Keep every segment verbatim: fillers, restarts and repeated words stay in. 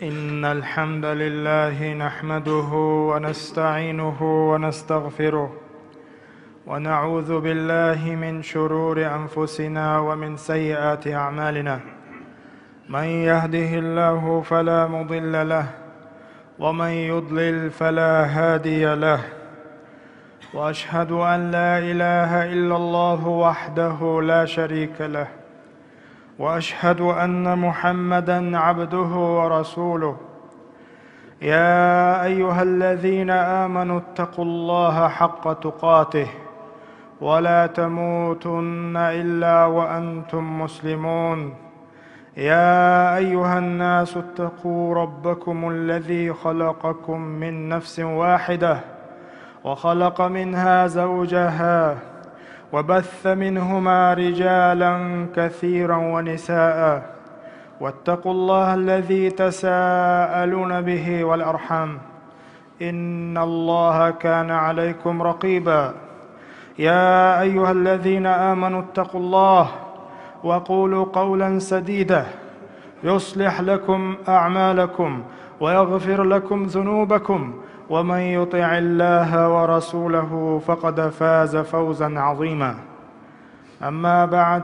إن الحمد لله نحمده ونستعينه ونستغفره، ونعوذ بالله من شرور أنفسنا ومن سيئات أعمالنا. من يهده الله فلا مضل له، ومن يضلل فلا هادي له. وأشهد أن لا إله إلا الله وحده لا شريك له، وأشهد أن محمدا عبده ورسوله. يا أيها الذين آمنوا اتقوا الله حق تقاته ولا تموتن إلا وأنتم مسلمون. يا أيها الناس اتقوا ربكم الذي خلقكم من نفس واحدة وخلق منها زوجها وبث منهما رجالا كثيرا ونساء، واتقوا الله الذي تساءلون به والأرحام، إن الله كان عليكم رقيبا. يا أيها الذين آمنوا اتقوا الله وقولوا قولا سديدا يصلح لكم أعمالكم ويغفر لكم ذنوبكم، ومن يطع الله ورسوله فقد فاز فوزا عظيما. أما بعد،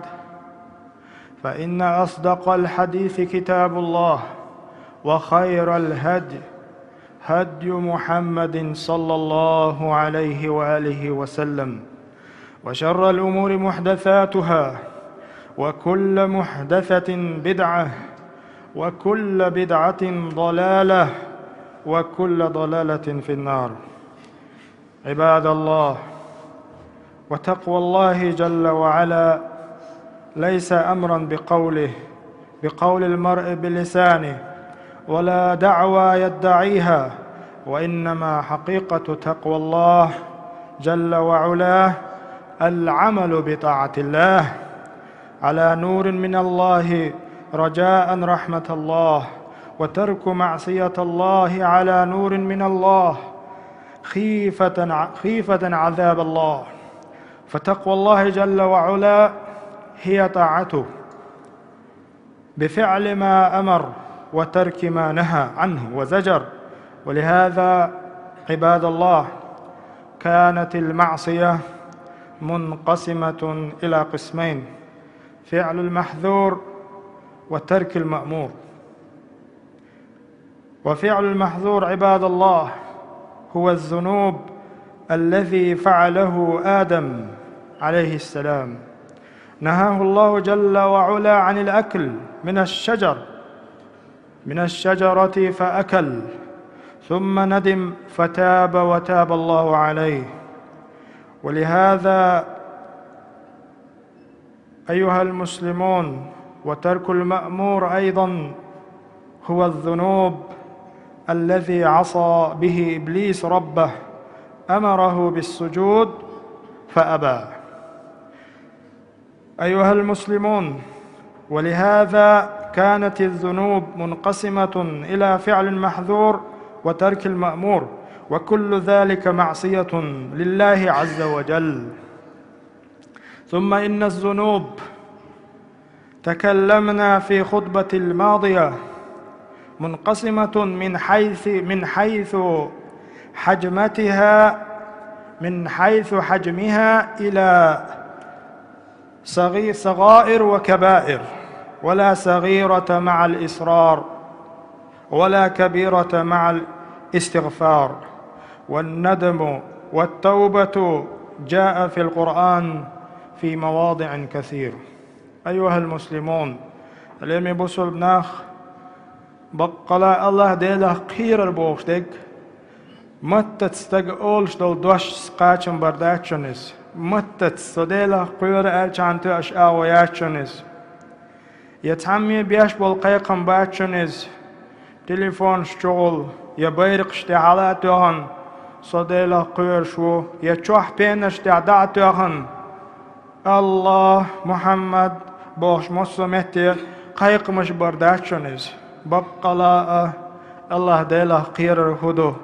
فإن أصدق الحديث كتاب الله، وخير الهدي هدي محمد صلى الله عليه وآله وسلم، وشر الأمور محدثاتها، وكل محدثة بدعة، وكل بدعة ضلالة، وكل ضلالة في النار. عباد الله، وتقوى الله جل وعلا ليس أمرا بقوله، بقول المرء بلسانه، ولا دعوى يدعيها، وإنما حقيقة تقوى الله جل وعلا العمل بطاعة الله على نور من الله، رجاء رحمة الله، وترك معصية الله على نور من الله، خيفة ع-، خيفة عذاب الله. فتقوى الله جل وعلا هي طاعته بفعل ما أمر وترك ما نهى عنه وزجر. ولهذا عباد الله، كانت المعصية منقسمة إلى قسمين: فعل المحذور وترك المأمور. وفعل المحذور عباد الله هو الذنوب الذي فعله آدم عليه السلام، نهاه الله جل وعلا عن الأكل من الشجر، من الشجرة فأكل، ثم ندم فتاب وتاب الله عليه. ولهذا أيها المسلمون، وترك المأمور أيضا هو الذنوب الذي عصى به إبليس ربه، أمره بالسجود فأبى. أيها المسلمون، ولهذا كانت الذنوب منقسمة إلى فعل المحذور وترك المأمور، وكل ذلك معصية لله عز وجل. ثم إن الذنوب تكلمنا في خطبة الماضية منقسمة من حيث، من حيث حجمتها، من حيث حجمها إلى صغي-، صغائر وكبائر، ولا صغيرة مع الإصرار، ولا كبيرة مع الاستغفار. والندم والتوبة جاء في القرآن في مواضع كثير. أيها المسلمون, лераме бусалба нах, баккъала Аллахь Делах кхерар бохуш дерг, маттаца стага олуш долу дош кхачам бар дац шуна иза. Маттаца со Делах кхоьру аьлча тоьаш агӀо яц шуна иза. Я цхьамме беш болу кхайкхам бац шуна иза. Телефонаш чухула, я байракхаш тӀе хьала а тоьхна, со Делах кхоьруш ву, я чохь пенаш тӀехь дӀа а тоьхна, Аллахь, Мухьаммад бохуш массо а метте кхайкхамаш бар дац шуна иза. Баккъала а Аллахь Делах кхерар хӀун ду?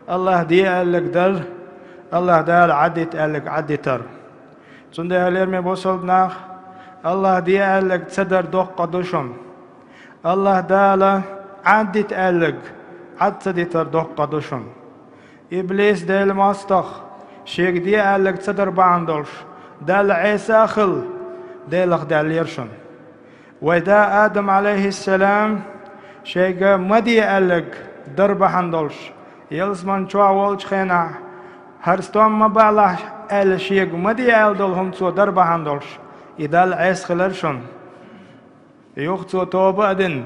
Аллахь де аьлларг дар, Аллахь Дала Ӏаддита аьлларг Ӏаддитар. Цундела, лераме бусалба нах, Аллахь де аьлларг ца дар доккха ду шуна. Аллахь Дала Ӏаддита аьлларг Ӏад ца дитар доккха ду шуна. Иблис Делан мостагӀа шега де аьлларг ца дар бахьана долуш, Далла Ӏеса а хилла, Делах даьллера шуна. Вай да Адам, Ӏалайхиссалам, шега ма де аьлларг дар бахьана долуш, ялсамани чохь волчу хенахь, хӀара стом ма баалахь аьлла, шега ма де аьлла долу хӀума цо дар бахьана долуш, и Далла Ӏеса хилира шуна. Юха цо тоба а дина,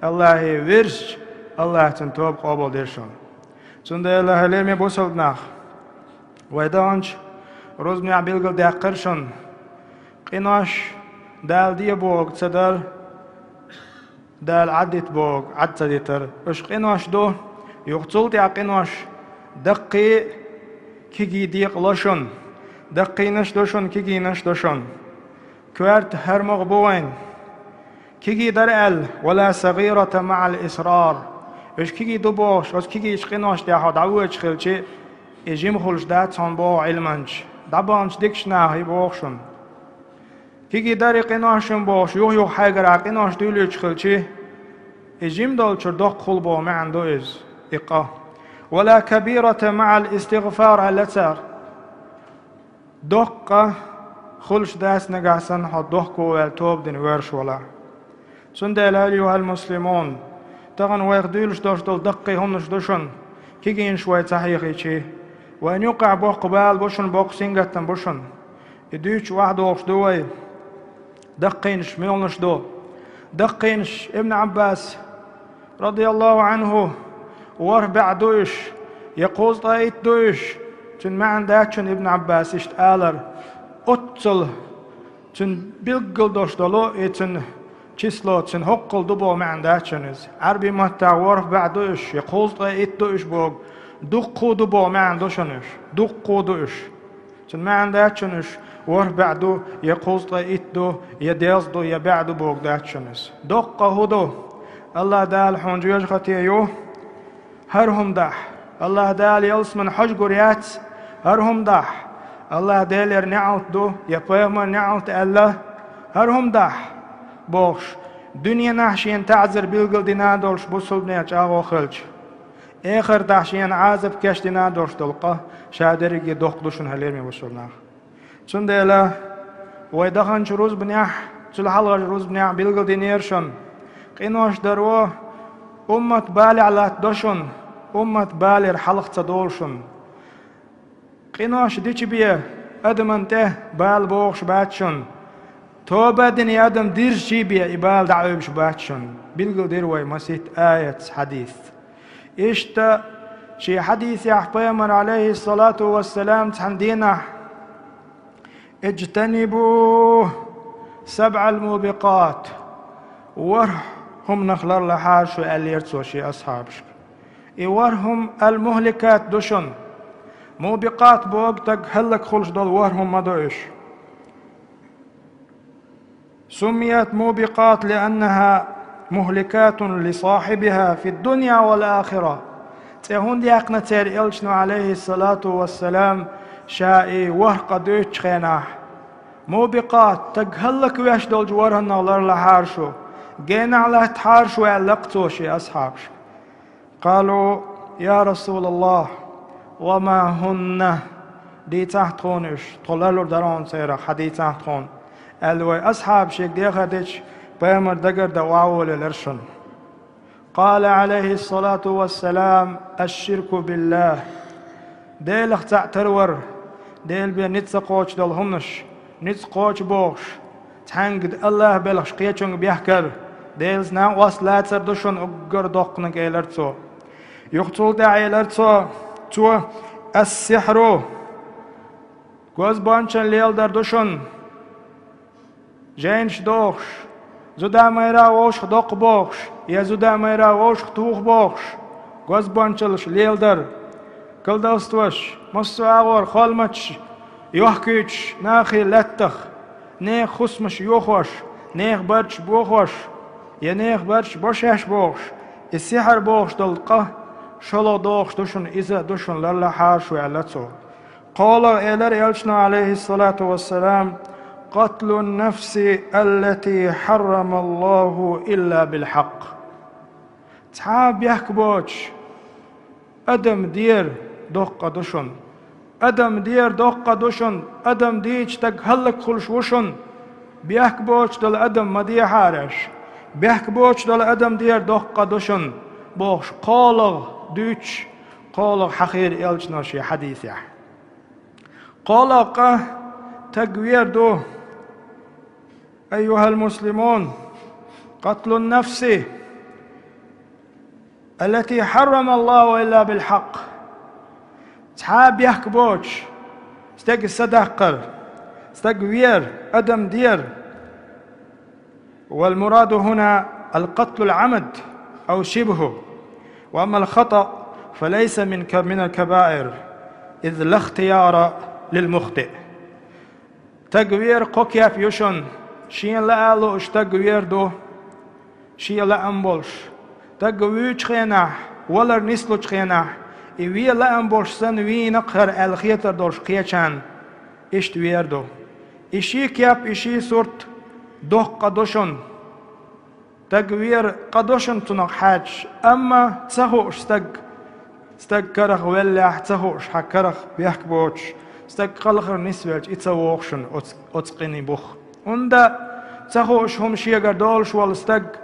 Аллахе вирзича, Аллаха цуьнан тоба къобалдира шуна. Цундела, хьалеме бусалба нах, вай даханчу рузбанехь билгалдаьккхира шуна, къинош Дала де бохург ца дар, Дала Ӏаддита бохург Ӏад ца дитар. Уьш къинош ду, юха цул тӀаьхьа къинош даккхий а, кегий декъа ло шуна. Даккхийнаш ду шуна, кегийнаш ду шуна. Коьрта хӀара могӀа бу вайна. Кегий дара аьлла, «Ва ла сагӀирата маӀал исрар». Уьш кегий ду бохуш, оцу кегийчу къиношна тӀехь хьо дӀавоьдуш хилча, и жима хуьлуш дац хьуна боху Ӏилманчаша, дӀабаханчу дикачу наха и боху шуна. Кегий дара и къинош шуна бохуш, юха-юха хьайгара къинош дуьйлуьйтуш хилча, и жима долчуьра доккха хуьлу боху маьӀна ду иза, и къа. «Ва ла кабирата маӀал истигъфар», аьлла цара. Доккха хуьлуш дац нагахь санна хьо дохко ваьлла тоба дина воьрзуш валахь. Цундела, айюхьал муслимун, тахана вайх дуьйлуш долуш долу даккхий хӀуманаш ду шуна, кегийнаш вай ца хьехийча. Вайна юккъехь боккха бала бу шуна, боккха сингаттам бу шуна. И дуьйцуш охьадогӀуш ду вай. Даккхийнаш муьлханаш ду? Даккхийнаш, Ибн Ӏаббас, радияллаху Ӏанху, ворхӀ бӀе ду уьш, я кхузткъе итт ду уьш. Цуьнан маьӀна дац шуна Ибн Ӏаббаса иштта алар. Оццул цуьнан билггал долуш долу и цуьнан число, цуьнан хӀоккхул ду боху маьӀна дац шуна иза. Ӏаьрбийн маттахь ворхӀ бӀе ду уьш, я кхузткъе итт ду уьш боху, дуккха а ду боху маьӀна ду шуна уьш. Дуккха а ду уьш. Цуьнан маьӀна дац шуна уьш ворхӀ бӀе ду, я кхузткъе итт ду, я дезткъа ду, я бӀе ду бохург дац шуна иза. Доккха хӀун ду? Аллах Дала хьуна жоьжахате ю хӀара хӀума дахь. Аллах Дала ялсамани хьожа гур яц хӀара хӀума дахь. Аллах Делера неӀалт ду, я пайхамара неӀалт аьлла хӀара хӀума дахь, бохуш, дуьненахь шена таӀзар билгалдина а долуш бусалбане чӀагӀо хилча, эхартахь шена Ӏазап кечдина а долуш долу къа ша дерриге доккха ду шуна, хьалеме бусалба нах. Цундела вай даханчу рузбанехь, цул хьалхарчу рузбанехь билгалдинера шуна, къинош даро уммат балехь латтадо шуна, уммат балера хьалха ца долу шуна. Къинош дичи бен адаман тӀе бала богӀуш бац шуна. Тоба а дина и адам дирзичи бен и бала дӀаӀуьйбуш бац шуна. Билгалдира вай масийтта аятца, хьадисца. Иштта шен хьадисехь пайхамар, Ӏалайхиссалату вассалам, цхьана дийнахь: «Иджтанибу сабӀал мубикъат». ВорхӀ хӀуманах ларлахьара шу, аьллера цо шен асхьабашка. И ворхӀ хӀума ал-мухликат ду шуна. Мубикъат бохург стаг хӀаллакьхуьлуш долу ворхӀ хӀума ма ду уьш. «Суммият мубикъат, лианнаха мухликатун лисахьибиха фиддунья вал ахира». Цкъа хӀунда яьккхина церан элчано, Ӏалайхиссалату вассалам, ша и ворхӀ къа дуьйцучу хенахь? Мубикъат, стаг хӀаллаквеш долчу ворхӀаннах ларлахьара шу, генахь латтахьара шу, аьлла-кх цо шен асхьабашка. «Къалу: я Расулаллах, ва ма хӀунна?» Дийцахьа тхуна уьш, тхо ларлур дара хьуна церах, хьадийцахьа тхуна, аьлла, вай асхьабаша шега дехар дича, пайхамар дагар дан охьаволавелира шуна. Къала, Ӏалайхиссалату вассалам: «Аш-ширку биллах». Делах цхьаъ тарвар, Делан бен ницкъ ца кхочуш долу хӀуманаш, ницкъ кхочу бохуш, цхьаьнга Аллах белхаш кхечуьнга бехкар, Делаца накъост лацар ду шуна уггар доккханиг, элира цо. Юха цул тӀаьхьа элира цо, цо: «Ас-сихьру». Гозбанчалла леладар ду шуна. Жайнаш дохуш, зуда-майра вовшах доккху бохуш, я зуда-майра вовшах туху бохуш, гозбанчаллаш леладар, колдовствош, массо а агӀор, холматаш йохкуьйтуш нахе лаьттах, нехан хӀусамаш йохош, нехан барт бохош, я нехан барт бо шаьш бохуш, и сихьр бохуш долу къа шолгӀа дохуш ду шуна, иза а ду шуна ларлахьара шу, аьлла цо. КхоалгӀа элира элчано, Ӏалайхиссалату вассалам: «Къатлун-нафси аллати хьаррамаллаху илла билхьакъ». Цхьа бехк боцуш, адам дера доккха ду шуна. Адам дера доккха ду шуна, адам дийча стаг хӀаллакьхуьлуш ву шуна. Бехк боцуш долу адам ма дехьара аша. Бехк боцуш долу адам дера доккха ду шуна, бохуш, кхоалгӀа дуьйцуш, кхоалгӀа хьахийра элчано шен хьадисехь. КхоалгӀа къа стаг вер ду, أيها المسلمون، قتل النفس التي حرم الله إلا بالحق. Цхьа бехк боцуш, стеган са даккхар, стаг вер, адам дер. والمراد هنا القتل العمد أو شبهه، وأما الخطأ فليس من ك-، من الكبائر، إذ لا اختيار للمخطئ. Стаг вер кхо кеп ю шуна, шен лаа лууш стаг вер ду, шен лаам болуш. Стаг вуьйчу хенахь, валар нислучу хенахь, и вен лаам болуш санна вийна-кх хӀара аьлла хетар долуш кхечарна иштта вер ду. И ши кеп, и ши сурт доккха къа ду шуна. Стаг вер къа ду шуна цунах хьаьжча, амма ца хууш стаг, стаг карах веллехь, ца хууш хьан карах бехк боцуш, стаг кхалхар нисвелча, и ца вогӀу шуна оцу, оцу къинан бух. ХӀунда ца хууш хӀума шегара долуш волу стаг,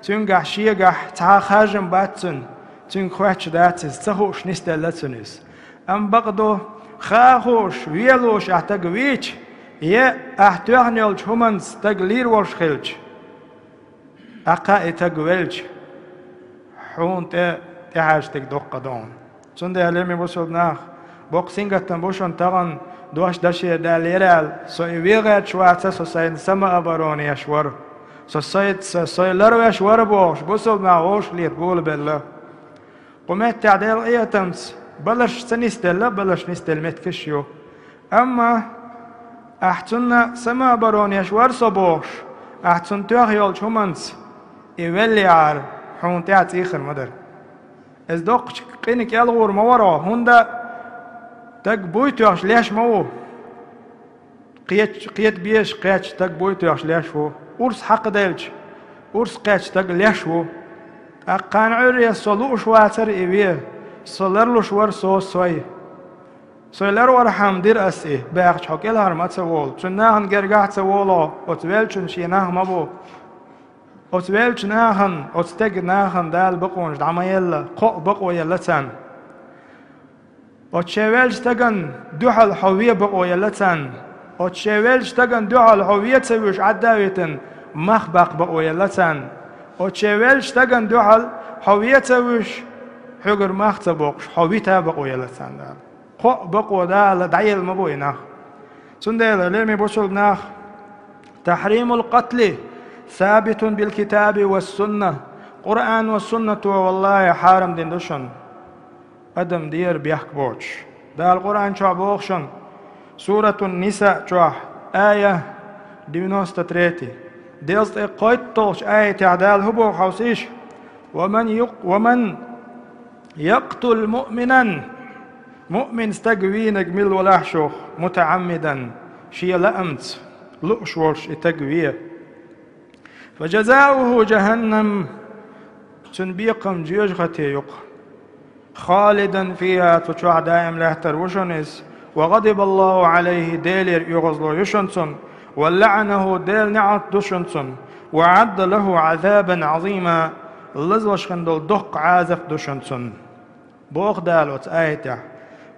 цуьнгахь шегахь цхьа харжам бац цуьнан, цуьнга хоьттуш дац иза, ца хууш нисделла цуьнан иза. Амма бакъ ду, хаа хууш, вен лууш ахь стаг вийча, е ахь тоьхна йолчу хӀуманца стаг лийр волуш хилча, тӀаккха и стаг велча, хьуна тӀе, тӀехьаьжча стаг доккха къа ду хьуна. Цундела, лераме бусулба нах, боккха сингаттам бу шуна тахана дош дашера даллера аьлла, со и вен гӀерташ вац, со сайна самооборона еш вара. Со сайца, со, со ларвеш вара бохуш, бусулба нах вовшахлета гулабелла. Кху меттехь Делан къинхетамца баларш ца нисделла, баларш нисделла меттигаш ю. Амма ахь цунна самооборона еш вара со бохуш, ахь цунна тоьхна йолчу хӀуманца и веллехьара, хьуна тӀехь цӀий хир ма дара. Иза доккхачу къинан кӀел гӀур ма вара хьо, хӀунда стаг буй тоьхча леш ма ву. Кхеча, кхета безаш кхеча стаг буй тоьхча леш ву. Урс хьакхаделча, урс кхеча стаг леш ву. ТӀаккха кхана Ӏуьйре со лууш вацара и вен, со ларлуш вара со сой. Сой ларвархьама дира ас и, баьхча хьо кӀелхьара ма ца волу, цуьнан нахана гергахь а ца волу, оцу веллачун шен нах ма бу. Оцу веллачу нахана, оцу стеган нахана Дала бакъонаш дӀа ма елла, кхоъ бакъо елла царна. Оцу шен веллачу стагана дуьхьал хьо вен бакъо елла царна. Оцу шен веллачу стагана дуьхьал хьо вен ца вуьйш Ӏадда а витина, мах баккха бакъо елла царна. Оцу шен веллачу стагана дуьхьал хьо вен ца вуьйш, хьоьгара мах ца боккхуш, хьо вита бакъо елла царна Дала. Кхоъ бакъо Дала дӀаелла ма бу и нах. Цундела, лераме бусулба нах, تحريم القتل ثابت بالكتاب والسنة. Къуръано, суннато, валлахӀи, хьарам дина ду шуна адам дера бехк боцуш. Дала Къуръан чохь боху шуна, Суратун-Ниса чохь, ая девяносто третий, дезткъе кхойтталгӀачу аятехь Дала хӀун боху хьовсийша: «ومن يق-، ومن يقتل مؤمنا», муъмин стаг вийнарг мила валахь шух, «متعمدا», шен лаамца, лууш волуш и стаг вен, «فجزاؤه جهنم», цуьнан бекхам жоьжахате ю-кх. «خالدا فيها», цу чохь даим лаьттар ву шуна иза. «وغضب الله عليه», Делера оьгӀазло ю шуна цунна. «ولعنه», Делан неӀалт ду шуна цунна. «وأعد له عذابا عظيما», лазалуш хин долу доккха Ӏазап ду шуна цунна. Боху Дала оцу аятехь.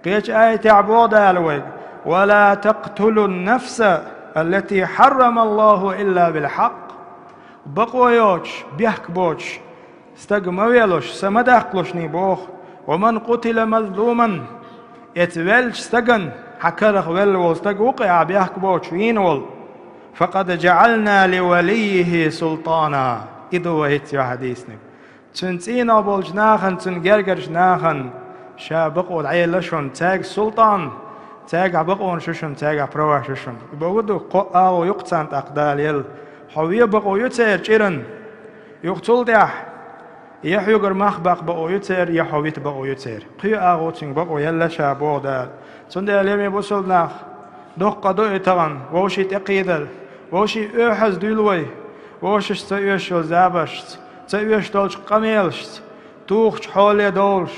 Кхечу аятехь боху Дала вайга: «ولا تقتلوا النفس التي حرم الله إلا بالحق». Бакъо йоцуш, бехк боцуш стаг ма велуш, са ма даккхалушний боху. «ومن قتل مظلوما», эца веллачу стагана, хьан карах велла волу стаг ву-кх ахь бехк боцуш вийна волу, «فقد جعلنا لوليه سلطانا». И ду вай хӀинца юьхь дийцинарг. Цуьнан цӀийнах болчу нахана, цуьнан гергарчу нахана ша бакъо дӀаелла шуна, цаьрга султан, цаьргахь бакъонаш ю шуна, цаьргахь праваш ю шуна. И бохург ду, кхоъ агӀо ю-кх царна тӀаккха Дала елла. Хьо вен бакъо ю церан чӀиран. Юха цул тӀаьхьа я хьоьгара мах баккха бакъо ю церан, я хьо вита бакъо ю церан. Кхо агӀо цуьнга бакъо елла ша, боху Дала. Цундела, лераме бусулба нах, доккха къа ду и тахана, вовшийн тӀекхийдар, вовшийн оьхьаз дуьйла вай, вовшашца ца оьшуш йолу забаршца, ца оьшуш долчу къамелашца, тухучу хьоле довлуш,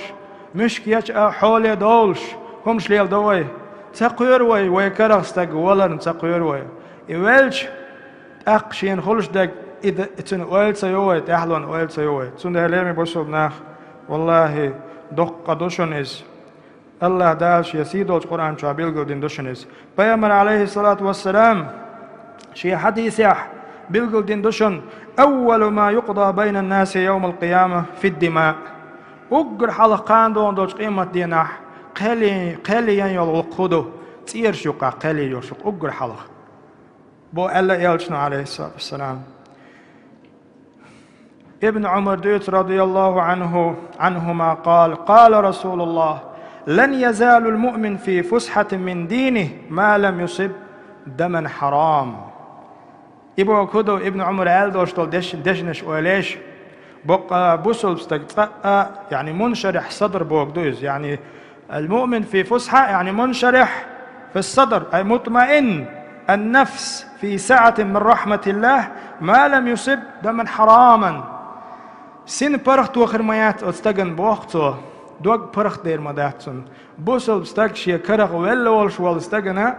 муьшкан ечу а хьоле довлуш, хӀумаш леладо вай. Ца кхоьру вай, вай карах стаг валарна ца кхоьру вай. И велча, тӀаккха шена хуьлуш дерг и д-, и цуьнан ойла ца йо вай, тӀаьхьалонан ойла ца йо вай. Цундела, лераме бусалба нах, валлахӀи, доккха къа ду шуна иза. АллахӀ Дала Шен сий долчу Къуръан чохь билгалдина ду шуна иза. Пайхамар, Ӏалайхиссалату вассалам, шен хьадисехь билгалдина ду шуна: «Аввалу ма юкъда байнан наси йовмал къияма фид-дима». Уггар хьалха кхана долчу къематдийнахь кхел-, кхел ян йолу гӀуллакх хӀун ду? ЦӀераш юккъехь кхел йо шух уггар хьалха, бо аьлла элчано, Ӏалайхиссалату вассалам. Ибн Ӏумар дуьйцу, радияллаху Ӏанху, Ӏанхума, къала: «Къала Расулуллах: лан язалул муъмин фи фусхьатин мин динихи ма лам юсиб даман хьарам». И бохург хӀун ду, Ибн Ӏумар аьлла долуш долу деш-, дешнаш ойла еш, боккъал бусалба стаг цкъа а, яъни муншарихь садр бохург ду иза, яъни «Ал-муъмин фи фусхьа», яъни муншарихь фи садр, ай мутмаин ан-нафс фи саъатин мин рахматиллах, ма лам юсиб даман хьараман. Син паргӀато хир ма яц оцу стагана, боху цо, дог паргӀатдер ма дац цунна. Бусалба стаг шен карах велла волуш волу стагана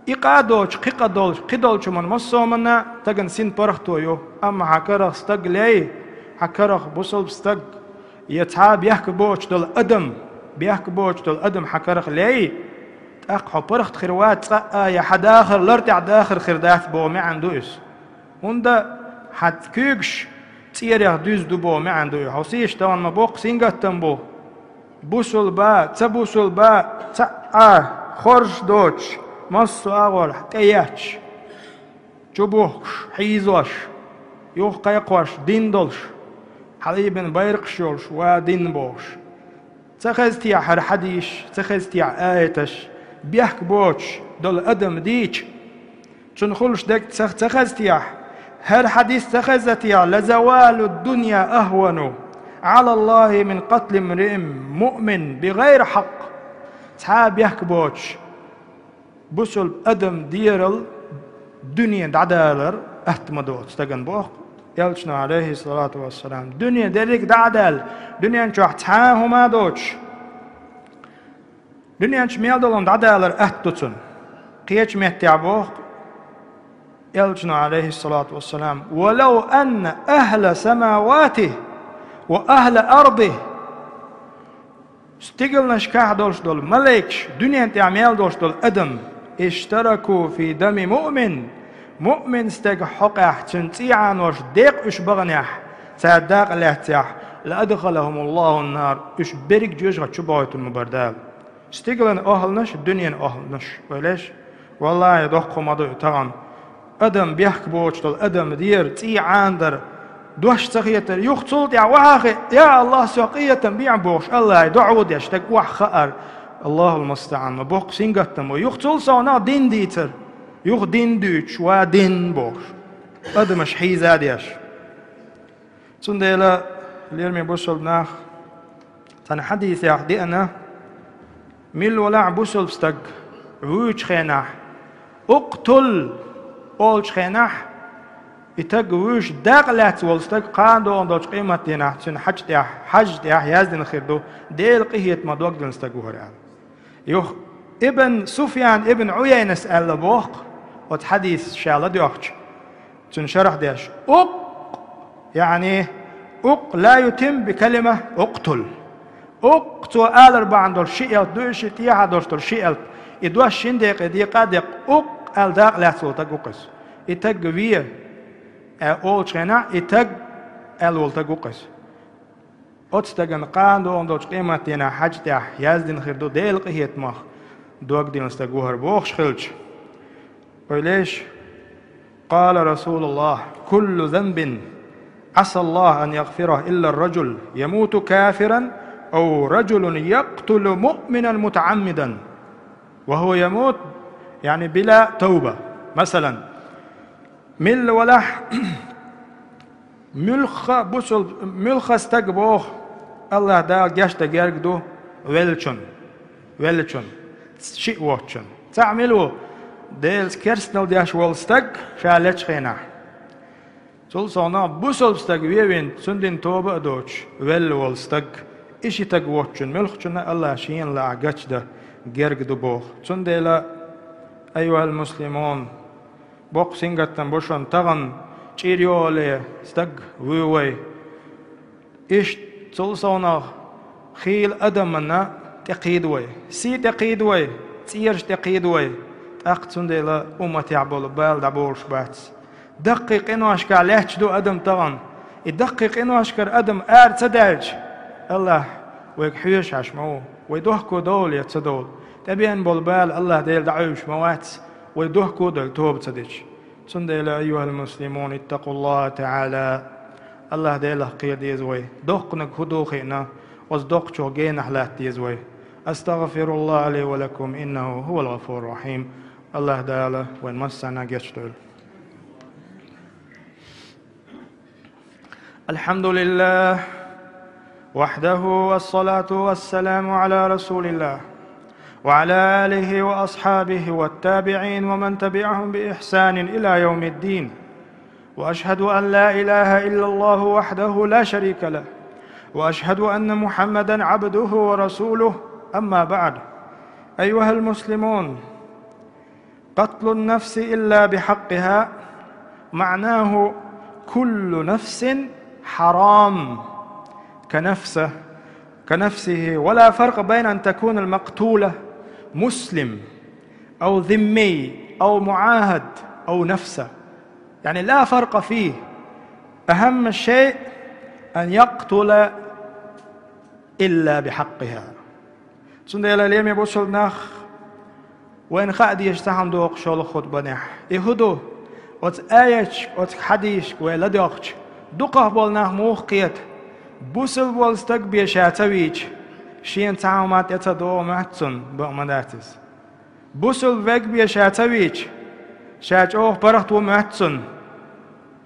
и къа а доцуш, кхин къа долуш, кхидолчу хӀуманна, массо а хӀуманна стагана син паргӀато ю. Амма хьан карах стаг лей, хьан карах бусалба стаг, я цхьа а бехк боцуш долу адам, бехк боцуш долу адам хьан карах лей, тӀаккха хьо паргӀат хир вац цкъа а, я хьан дахар лар тӀехь дахар хир дац боху маьӀна ду иза. ХӀунда хьан куьйгаш цӀерех дуьзна ду боху маьӀна ду и. Хьо сийша тахана ма боккха сингаттам бу. Бусулба, ца бусулба, цхьа а хоржуш доцуш, массо а агӀор тӀеетташ, чубухкуш, хьийзош, юхакхайкхош дин долуш, хьалайбина байракхаш йолуш, ва дин бохуш. Ца хезтехь хӀара хьадисаш, ца хезтехь аяташ, бехк боцуш долу адам дийча, цунна хуьлуш дерг ца, ца хезтехь, хӀара хьадис ца хезтехь, «Лазавалу дунья ахвану Ӏалаллахи мин къатли мриин муъмин бигайри хьакъ». Цхьа а бехк боцуш, бусулба адам дерал дуьне дӀадалар атта ма доцу стагана боху Элчано, Ӏалайхиссалату вассалам. Дуьне дерриг дӀа а даьлла, дуьнен чохь цхьа а хӀума а доцуш, дуьнен чу мел долу хӀума дӀадалар атта ду цунна. Кхечу меттехь боху Элчано, Ӏалайхиссалату вассалам: «Валав анна ахла самавати ва ахла арди». Стигалнашкахь долуш долу малайкаш, дуьнен тӀехь мел долуш долу адам, «иштараку фи дами муъмин», муъмин стеган хьокъехь, цуьнан цӀий Ӏанош декъа уьш баханехь, цара дакъа лаьцнехь, «ла адхалахумуллахун нар», уьш берриг жоьжахати чу бохуьйтур ма бара Дала. Стигалан охӀланаш, дуьнен охӀланаш, вай леш? Валлахи, доккха хӀума ду и тахана. Адам бехк боцуш долу адам дера, цӀий Ӏанадар, дош ца хетар, юха цул тӀаьхьа вахьа хи, «Я АллахӀ, со къинхетам бехьа», бохуш, АллахӀе доӀа деш, стаг охьахаар. Аллахул мустаӀан, ма боккха сингаттам бу. Юха цул совнах дин дийцар, юха дин дуьйцуш, «Ва дин», бохуш, адамаш хьийза деш. Цундела, лераме бусулба нах, цхьана хьадисехь деана, мила валахь бусулба стаг вуьйчу хенахь, «Укътул» олучу хенахь, и стаг вуьйш дакъа лаьцна волу стаг кхана догӀун долчу къематдийнахь цуьнан хьаьжа тӀехь, хьаьжа тӀехь яздина хир ду, Делан къинхетамах дог диллина стаг ву хӀара аьлла. Юха Ибн Суфьян ибн Ӏуяйнас аьлла боху, оцу хьадис ша ладоьгӀча, цуьнан шархь деш: «Укъ», яъни, «укъ» ла ютим би калима «укътул». «Укъ», цо алар бахьана долуш ши элп ду, и ши тӀехьа долуш долу ши элп. И дош шин декъе декъа а декъа, «укъ» аьлла дакъа лаьцна волу стаг ву-кх иза. И стаг ве, аьлла олучу хенахь, и стаг аьлла волу стаг ву-кх иза. Оцу стагана кхана догӀун долчу къематдийнахь хьаьжа тӀехь яздина хир ду Делан къинхетамах дог диллина стаг ву хӀара бохуш хилча. Вай леш? Къала Расулуллах: «Куллу занбин Ӏаса Аллах ан ягъфираху илла ражул ямуту кафиран ав ражулун якътулу муъминан мутаӀаммидан ва хӀува ямут, яъни, била тавба». Масалан, милла валахь, муьлхха бусул-, муьлхха стаг боху, АллахӀ Дала гечдан герга ду веллачун, веллачун, шиъ воцчун. Цхьаъ мила ву? Делаца керстанал деш волу стаг ша лечу хенахь. Цул совнагӀа бусалба стаг вевинчу, цундела тоба а доцуш, велла волу стаг, и ши стаг воцчунна, муьлххачунна а Аллаха шена лаахь гечдан герга ду боху. Цундела, айюхьал муслимун, боккха сингаттам бу шуна, тахана чӀир йолу стаг вуй вай. Иштта цул совнагӀа хийла адамна тӀекхийда вай, сий тӀекхийда вай, цӀераш тӀекхийда вай, тӀаккха цундела умматехь болу бала дӀаболуш бац. Даккхий къиношкахь лаьтташ ду адам тахана. И даккхий къиношкара адам ара ца даьлча, Аллах вайга хьоьжуш Ӏаш ма ву, вай дохко довла я ца довла, тӀебеана болу бала Аллах Дела дӀаӀуьйжуш ма вац, вай дохко а девлла тоба ца дича. Цундела, айюхьал муслимун, иттакъуллаха таӀала, Аллах Делах кхера деза вай, доккханиг хӀун ду хиъна, оцу доккхачух генахь латта деза вай. Астагфируллаха ли ва лакум, иннаху хӀувал гӀафуру рахьим. Аллах Дала вайн массарна гечдойла. الحمد لله وحده، والصلاة والسلام على رسول الله وعلى آله وأصحابه والتابعين ومن تبعهم بإحسان إلى يوم الدين. وأشهد أن لا إله إلا الله وحده لا شريك له، وأشهد أن محمدا عبده ورسوله. أما بعد، أيها المسلمون، قتل النفس إلا بحقها معناه كل نفس حرام كنفسه، كنفسه، ولا فرق بين أن تكون المقتولة مسلم أو ذمي أو معاهد أو نفسه، يعني لا فرق فيه، أهم شيء أن يقتل إلا بحقها. Цундела, лераме бусалба нах, вайна хаа дезаш цхьа хӀума дохуш йолу хутбанехь. И хӀун ду? Оцу аяташка, оцу хьадисашка вай ладоьгӀча, дукхах болу нах муха кхета? Бусалба волу стаг бен ша ца вийча, шена цхьа хӀума тӀе ца догӀу моьтту цунна, бакъ ма дац иза. Бусалба вег бен ша ца вийча, ша чӀогӀа паргӀат ву моьтту цунна.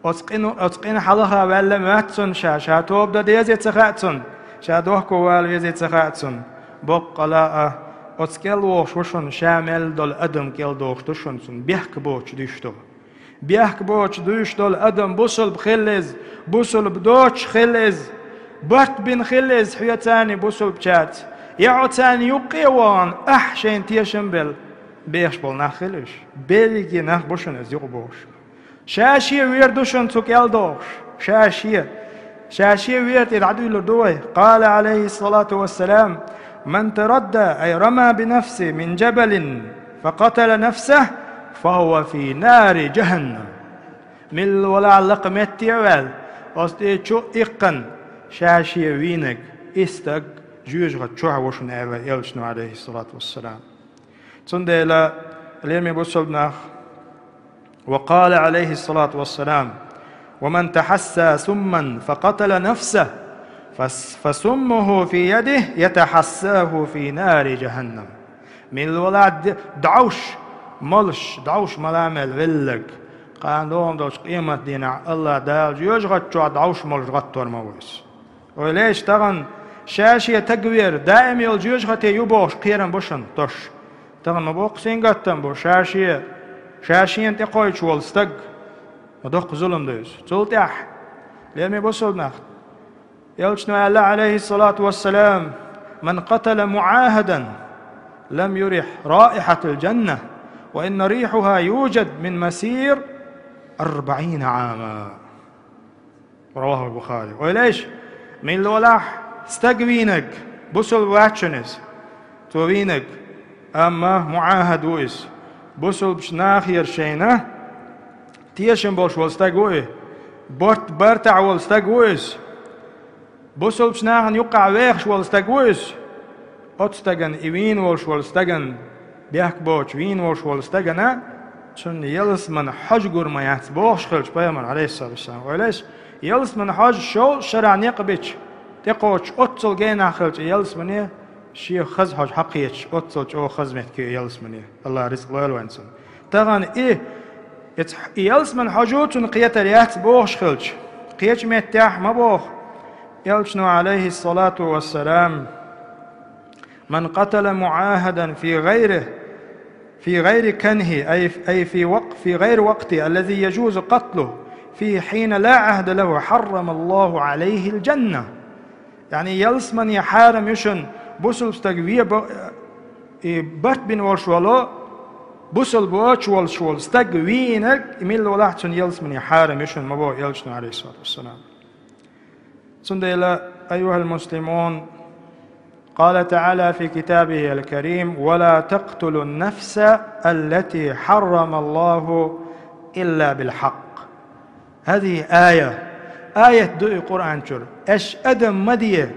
Оцу къина, оцу къина хьалха ваьлла моьтту цунна ша, ша тоба дан дезий ца хаьа цунна, ша дохко вала везий ца хаьа цунна. Боккъала а, оцу кӀел вогӀуш ву шуна, ша мел долу адам кӀел догӀуш ду шуна цунна, бехк боцуш дуьйш долу. Бехк боцуш дуьйш долу адам бусалба хилла иза, бусалба доцуш хилла иза, барт бина хилла иза хьоьцанний бусалбачаьрца. Я хьо царна юккъе а вахана, ахь шайна тешам белла, бехаш болу нах хилла уьш. Берриге нах бу шуна иза юкъа богӀуш. Ша-шен вер ду шуна цу кӀел догӀуш. Ша-шен. Ша-шен вер тӀе дӀадуьйлур ду вай. Къала, алейхиссалату вассалам: «Ман тарадда, ай рама бинафси мин джабалин, факатала нафсах, фахува фи нари джаханнам». Милла валахь лакха метте а ваьлла, оцу тӀе чу а иккхина, ша-шен вийнарг, и стаг жоьжахати чохь ву шуна, аьлла Элчано, алейхиссалату вассалам. Цундела, лераме бусалба нах, ва къала, алейхиссалату вассалам: «Ва ман тахасса сумман факатала нафсах, фас-, фасуммуху фи ядих, ятахассаху фи нари джаханнам». Милла валахь д-, дӀовш молуш, дӀовш мала мел велларг, кхана догӀун долчу къематдийнахь Аллах Дала жоьжахати чохь дӀовш молуш гӀаттор ма ву иза. Ойла ейша, тахана ша-шен тагвер даим йолу жоьжахате ю бохуш кхерам бу шуна тосуш. Тахана ма боккха сингаттам бу, ша-шен, ша-шена тӀекхойчуш волу стаг. Ма доккха зулам ду иза. Цул тӀаьхьа, лераме бусалба нах, Элчано аьлла, алейхиссалату вассалам: «Ман катала муахадан лам юрих раихатал джанна, ва инна рихаха юджад мин масир арбаина ама». Равахул Бухари. Ойла ейша, милла валахь стаг вийнарг, бусалба вац шуна иза, цо вийнарг, амма муахад ву иза. Бусалбачу нахера шайна тешам болуш волу стаг ву и. Барт-, бартахь волу стаг ву иза. Бусалбачу нахана юккъахь вехаш волу стаг ву иза. Оцу стагана, и вийна волуш волу стагана, бехк боцуш вийна волуш волу стагана, цунна ялсаманин хьожа гур ма яц бохуш хилча пайхамар, алейхиссалату вассалам, ойла ейша, ялсаманин хьожа шовзткъа шарахь некъ бича, тӀекхочуш оццул генахь хилча, и ялсамане шен хаза хьожа хьакхеташ, оццул чӀогӀа хаза меттиг ю и ялсамане. Аллах рицкъ лойла вайн цунна. Тахана и, и ц-, и ялсаманин хьожа цунна кхетар яц бохуш хилча, кхечу меттехь ма боху Элчано, алейхиссалату вассалам: «Ман катала муахадан фи гайри, фи гайри канхи, ай, ай фи вак-, фи гайри вакти, аллази яджузу катлу, في حين لا عهد له حرم الله عليه الجنة. Яъни ялсмане хьарам ю шуна бусулба стаг ве ба-, и барт бина волуш волу, бусулба воцуш волуш волу стаг вийнарг, и милла валахь цунна ялсмане хьарам ю шуна ма боху Элчано, عليه الصلاة والسلام. Цундела, أيها المسلمون، قال تعالى في كتابه الكريم: ولا تقتلوا النفس التي حرم الله إلا بالحق. هذه آية. Аят ду и Къуръан чуьра. Аша адам ма де,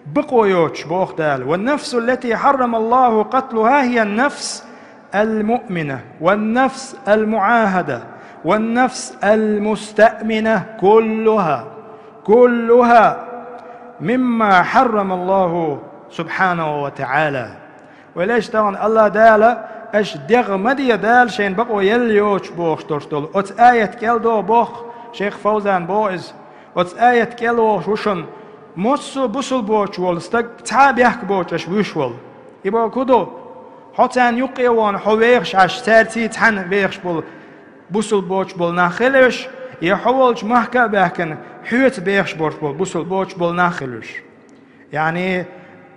бакъо йоцуш, боху Дала. والنفس التي حرم الله قتلها هي النفس المؤمنة، والنفس المعاهدة، والنفس المستأمنة، كلها، كلها مما حرم الله سبحانه وتعالى. Вай леш тахана Аллах Дала, аша дегӀ ма де, Дала шайна бакъо елла йоцуш бохуш долуш долу. Оцу аят кӀел догӀу боху, шайх Фавзан боху иза. Оцу аят кӀел вохуш ву шуна, массо а бусулба воцуш волу стаг цхьа а бехк боцуш аша вуьйш волу. И боху хӀун ду? Хьо царна юккъе а вахана, хьо вехаш Ӏаш, цаьрций цхьаьна вехаш болу бусулба боцуш болу нах хилуьйш, я хьо волчу махка а баьхкина, хьоьца бехаш боцуш болу бусулба боцуш болу нах хилуьйш. يعني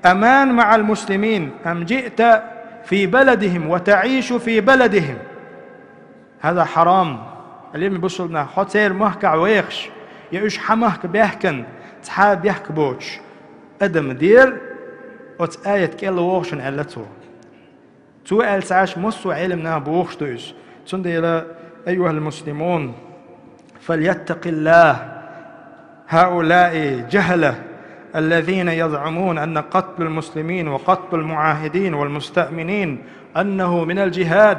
أمان مع المسلمين، أم جئت في بلدهم وتعيش في بلدهم. هذا حرام. Лераме бусулба нах, хьо церан махкахь вехаш, я уьш хьан махка баьхкина, цхьа а бехк боцуш адам дера, оцу аят кӀел воху шуна аьлла цо. Цо аьлла ца Ӏаш, массо а Ӏелам наха бохуш ду иза. Цундела, أيها المسلمون، فليتق الله هؤلاء الجهلة الذين يزعمون أن قتل المسلمين وقتل المعاهدين والمستأمنين أنه من الجهاد.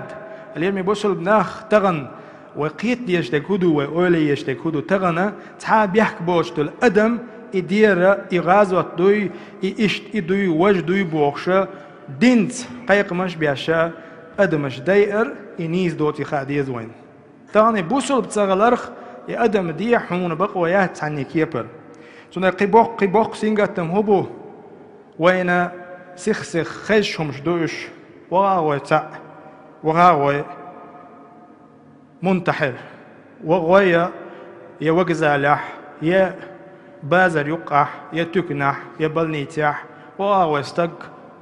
Лераме бусулба нах, тахана вай кхета дезаш дерг хӀун ду, вай ойла езаш дерг хӀун ду? Тахана цхьа а бехк боцуш долу адам, и дера, и гӀазот дуй, и иштта и дуй, важа дуй бохуша, динца кхайкхамаш а беша, адамаш дайар, и нийса доций хаа деза вайна. Тахана и бусулба ца хиларх, и адам де хьуна бакъо яц цхьанне кепара. Цундела кхин боккха, кхин боккха сингаттам хӀун бу? Вайна сих-сиха хезаш хӀумаш ду уьш, ваха а гӀой цхьаъ, ваха а гӀой мунтахьир, ваха а гӀой я, я вокзалехь, я базар юккъехь, я туьканахь, я больницехь, ваха а гӀой стаг,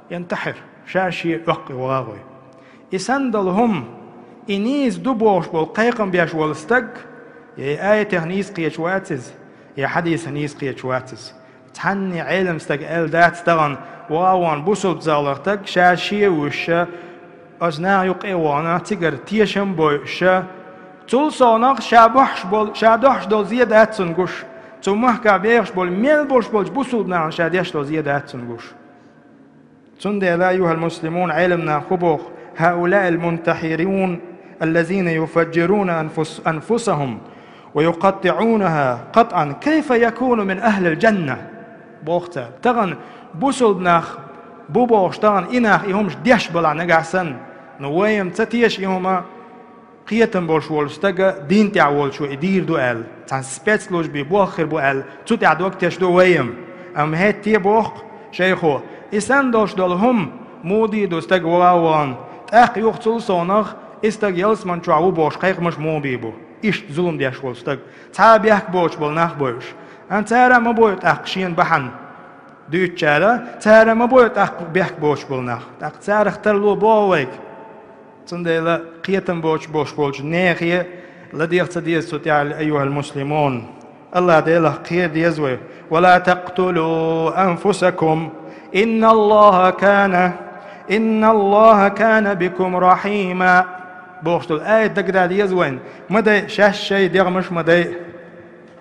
янтахьир, ша-шен Ӏоккхий ваха а гӀой. И санна долу хӀума, и нийса ду бохуш болу кхайкхам беш волу стаг, я и аятех нийса кхеташ вац иза, я хьадисех нийса кхеташ вац иза. Цхьанне Ӏелам стага аьлла дац тахана, ваха а вахана бусулба ца хиларх стаг, ша-шен а вуьйша, оцу наха юккъе а вахана, цигара тешам а бойуша, цул совнах ша бохьуш болу, ша дохьуш долу зе дац цунна гуш, цу махкахь бехаш болу мел болуш болчу бусулба нахана ша деш долу зе дац цунна гуш. Цундела, أيها المسلمون, Ӏелам наха хӀун боху: هؤلاء المنتحرون الذين يفجرون أنفس-، أنفسهم ويقطعونها قطعا كيف يكونوا من أهل الجنة؟ Боху цара. Тахана бусулба нах бу бохуш, тахана и нах и хӀумаш деш балахь нагахь санна, ну, вай-м ца теша и хӀума, кхетам болуш волу стага дин тӀехь волчо и дийр ду аьлла, цхьана спецслужбе болх хир бу аьлла, цу тӀехь дог тешна ду вай-м. Амма хӀетте а боху шайхо, и санна долуш долу хӀума муха дийр ду стаг ваха а вахана, тӀаккха юха цул совнах и стаг ялсаман чохь ву бохуш кхайкхамаш муха бийр бу? Иштта зулам деш волу стаг, цхьа а бехк боцуш болу нах бойуш. Амма цара а ма бойу тӀаккха шена бахьана. Дуьйцучара, цара ма бойу тӀаккха бехк боцуш болу нах. ТӀаккха царах тарло боху вайга. Цундела кхетам боцуш болуш болчу нехе ладегӀа ца деза цу тӀехь, أيها المسلمون. Аллах Делах кхера деза вай. ولا تقتلوا أنفسكم إن الله كان، إن الله كان بكم رحيما. Бохуш долу аят дагадала деза вайна. Ма дай, шаьш шайн дегӀмаш ма дай.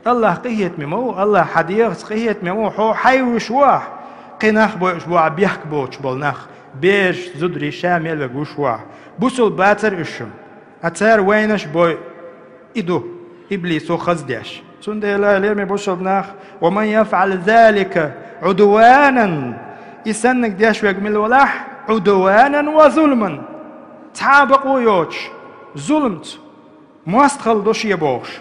Аллах къинхетаме ма ву, Аллах хьан дегӀаца къинхетаме ву, хьо хьайн вуьйш ву ахь, кхин нах бойуш бу ахь, бехк боцуш болу нах, бераш, зударий, ша мел верг вуьйш ву ахь. Бусулба бацара уьш-м, а цара вайнаш а бой, и ду, иблисо хаза деш. Цундела, лераме бусулба нах, ومن يفعل ذلك عدوانا, и саннаг деш верг мила валахь, عدوانا وظلما, цхьа а бакъо йоцуш, зуламца, мостагӀалла до шен бохуш.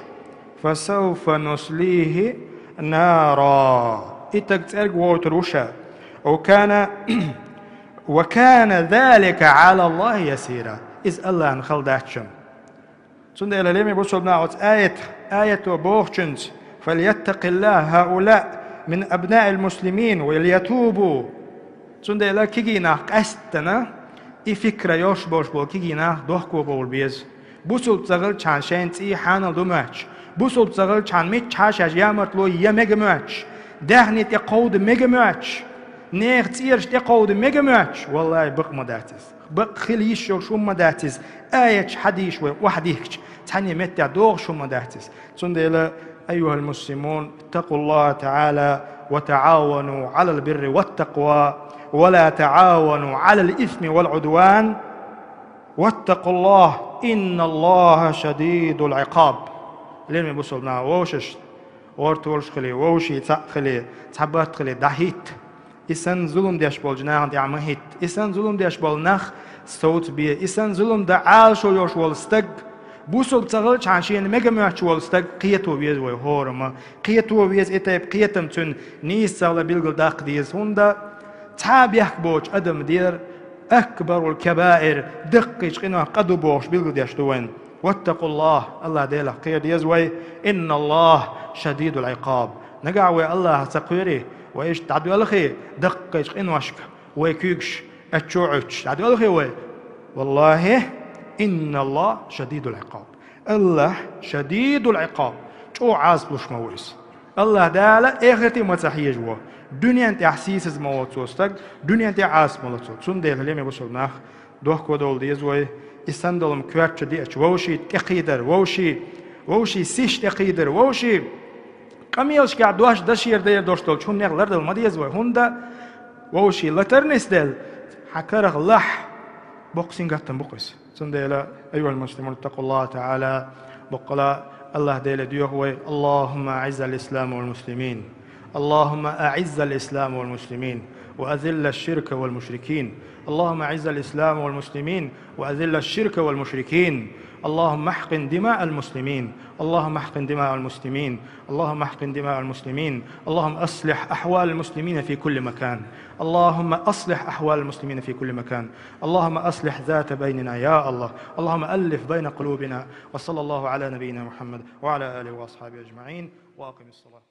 فسوف نصليه نارا. И таг цӀерга вохуьйтур ву ша. وكان، وكان ذلك على الله يسيرا. Иза Аллахьна хала дац шуна. Цундела, лераме бусулба нах, оцу аят аято бохучуьнца: «فليتق الله هؤلاء من أبناء المسلمين وليتوبوا». Цундела кегий нах къаьсттина, и фикра йолуш болуш болу кегий нах дохко бовла беза. Бусулба ца хилчхьана шайна цӀий хьанал ду моьттуш, бусулба ца хилчхьана миччахьа шаьш ямартло я мега моьттуш, даьхни тӀе кховда мега моьттуш, нехан цӀераш тӀе кховда мега моьттуш, валлахӀи, бакъ ма дац иза. Бакъ хила йиш йолуш хӀума ма дац иза, аяташ, хьадисаш вай охьадихкича, цхьанне меттехь догӀуш хӀума ма дац иза. Цундела, أيها المسلمون، اتقوا الله تعالى وتعاونوا على البر والتقوى ولا تعاونوا على الإثم والعدوان واتقوا الله إن الله شديد العقاب. Лераме бусулба нах, вовшашна гӀортор хилий, вовшийн цхьаъ хилий, цхьа барт хилий, дӀахӀитта. И санна зулам деш болчу нахана тӀехь ма хӀитта. И санна зулам деш болу нах совцабе. И санна зулам дан Ӏалашо йолуш волу стаг, бусулба ца хилчхьана шена мега моьттуш волу стаг кхето веза вай хӀораммо. Кхето веза, и тайпа кхетам цуьнан нийса ца хилар билгалдаккха деза. ХӀунда цхьа а бехк боцучу адаман дера, акбарул кабаир, даккхийчу къинойх къа ду бохуш билгалдеш ду вайна. واتقوا الله, АллахӀ Делах кхера деза вай, إن الله شديد العقاب. Нагахь вай АллахӀах ца кхоьрий, вай иштта дӀадоьлхий даккхийчу къиношка, вай куьйгаш оццу чу Ӏуьттуш дӀадоьлхий вай, валлахӀи, إن الله شديد العقاب. АллахӀ шадидул Ӏикъаб, чӀогӀа Ӏазап луш ма ву иза. АллахӀ Дала эхарте ма ца хьежаво, дуьнен тӀехь сийсаза ма во цо стаг, дуьнен тӀехь Ӏазап ма ло цо. Цундела, лераме бусулба нах, дохко довла деза вай, и санна долу хӀума коьрта чу деача, вовшийн тӀекхийдар, вовшийн, вовшийн сиша тӀекхийдар, вовшийн къамелашкахь дош дан шера дайр долуш долчу хӀуманех лардала ма деза вай. ХӀунда вовшийн латар нисделла, хьан карах лахь, боккха сингаттам бу-кх иза. Цундела, أيها المسلمون، اتقوا الله تعالى، боккъала АллахӀ Деле доьху вай: اللهم أعز الإسلام والمسلمين، اللهم أعز الإسلام والمسلمين، وأذل الشرك والمشركين، اللهم أعز الإسلام والمسلمين، وأذل الشرك والمشركين، اللهم احقن دماء المسلمين، اللهم احقن دماء المسلمين، اللهم احقن دماء المسلمين، اللهم أصلح أحوال المسلمين في كل مكان، اللهم أصلح أحوال المسلمين في كل مكان، اللهم أصلح ذات بيننا يا الله، اللهم ألف بين قلوبنا، وصلى الله على نبينا محمد وعلى آله وأصحابه أجمعين، وأقم الصلاة.